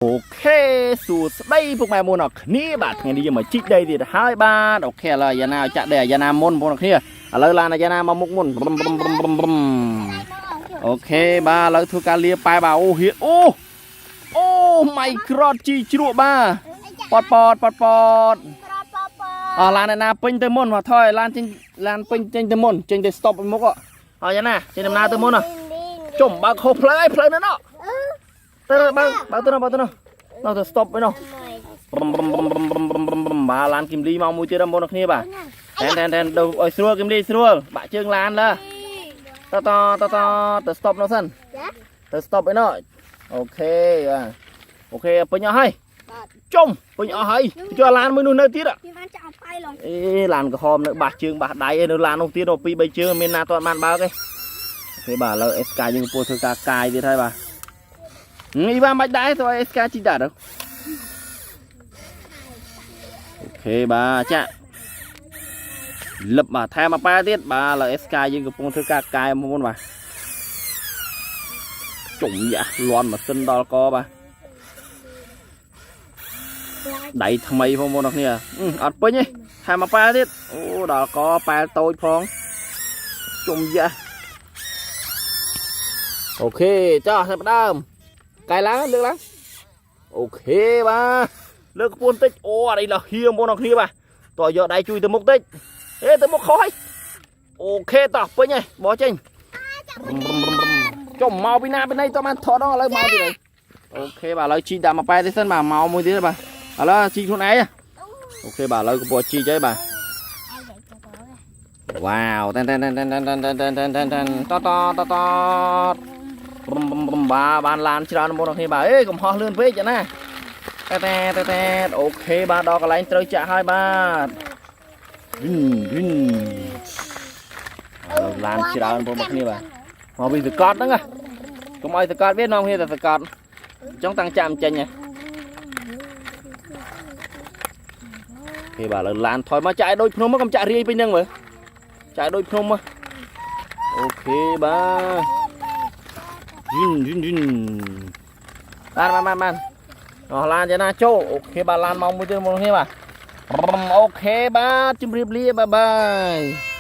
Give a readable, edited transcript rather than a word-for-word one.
OK សួស្តីពុកម៉ែមួយអ្នកគ្នាបាទថ្ងៃនេះយើងមកជីកដីទៀតហើយបាទ OK ឥឡូវយ៉ាណាឲ្យចាក់ដីអាយ៉ាណាមុនបងប្អូនគ្នាឥឡូវឡានអាយ៉ាណាមកមុខមុនរុំរុំរុំរុំរុំ OK បាទឥឡូវធ្វើការលាប៉ែបាទអូហៀអូអូ my god ជីជ្រក់បាទប៉តប៉តប៉តប៉ត ប្រពព អស់ឡានឯណាពេញទៅមុនមកថយឡានចេញឡានពេញចេញទៅមុនចេញទៅ stop មុខហើយយ៉ាណាចេញដំណើរទៅមុនជុំបើកខុសផ្លូវហើយផ្លូវនៅនោះទៅបើកបើកទៅនោះបើកទៅនោះនោះទៅ stop វិញនោះ រុំរុំរុំរុំរុំរុំរុំរុំបាទឡានគឹមលីមកមួយទៀតបងប្អូនគ្នាបាទតែនតែនតែនទៅឲ្យស្រួលគឹមលីស្រួលបាក់ជើងឡានលើតតតតទៅ stop នោះសិនទៅ stop ឯនោះ OK បាទ OK ពេញអស់ហើយជុំពេញអស់ហើយជួយឡានមួយនោះនៅទៀត ខ្ញុំបានចាក់អបៃឡង អេឡានក្រហមនៅបាសជើងបាសដៃឯនៅឡាននោះទៀតដល់2 3ជើងមានណាទាន់បានបើកទេ OK បាទឥឡូវ SK យើងកំពុងធ្វើការកាយទៀតហើយបាទអ៊ីវ៉ាមិនបាច់ដែរទៅឲ្យ SK ជីដាក់ទៅ OK បាទចាក់លឹបបាទថែមមកប៉ែទៀតបាទឥឡូវ SK យើងកំពុងធ្វើការកាយមុនបាទជុំយ៉ាលន់ម៉ាស៊ីនដល់កបាទដៃថ្មីផងបងប្អូនគ្នាអត់ពេញទេថែមមកប៉ែទៀតអូដល់កប៉ែតូចផងជុំយ៉ា OK ចោះចាប់ផ្ដើមកាយឡើងលើកឡើង OK បាទលើកខ្ពស់បន្តិចអូអានេះលហៀងបងប្អូនគ្នាបាទតោះយកដៃជួយទៅមុខតិចហេទៅមុខខុសហើយ OK តោះពេញហើយបោះចេញចុំមកពីណាពីណីតោះបានថតដល់ឥឡូវមកទៀតហើយ OK បាទឥឡូវជីកដាក់មកប៉ែទៀតសិនបាទមកមួយទៀតបាទឥឡូវជីកខ្លួនឯង OK បាទឥឡូវកំពុងជីកហើយបាទវ៉ាវតែនតែនតែនតែនតែនតែនតែនតែនតែនតែនតតតតរុំរុំរុំបាទបានឡានច្រើនបងប្អូនគ្នាបាទអេកំហោះលឿនពេកចាណាតែតែតែតែ OK បាទដល់កន្លែងត្រូវចាក់ហើយបាទវីនវីនឡានច្រើនបងប្អូនគ្នាបាទមកពីសកត់ហ្នឹងណាកុំឲ្យសកត់វានាំគ្នាតែសកត់អញ្ចឹងតាំងចាំចេញហ៎ OK បាទឥឡូវឡានថយមកចាក់ឲ្យដូចភ្នំមកកុំចាក់រាយពេញហ្នឹងមើលចាក់ឲ្យដូចភ្នំមក OK បាទយិនយិនយិនបានបានបានបានអស់ឡានចាណាចូល OK បាទឡានមកមួយទៀតមកនេះបាទ OK បាទជម្រាបលា bye bye.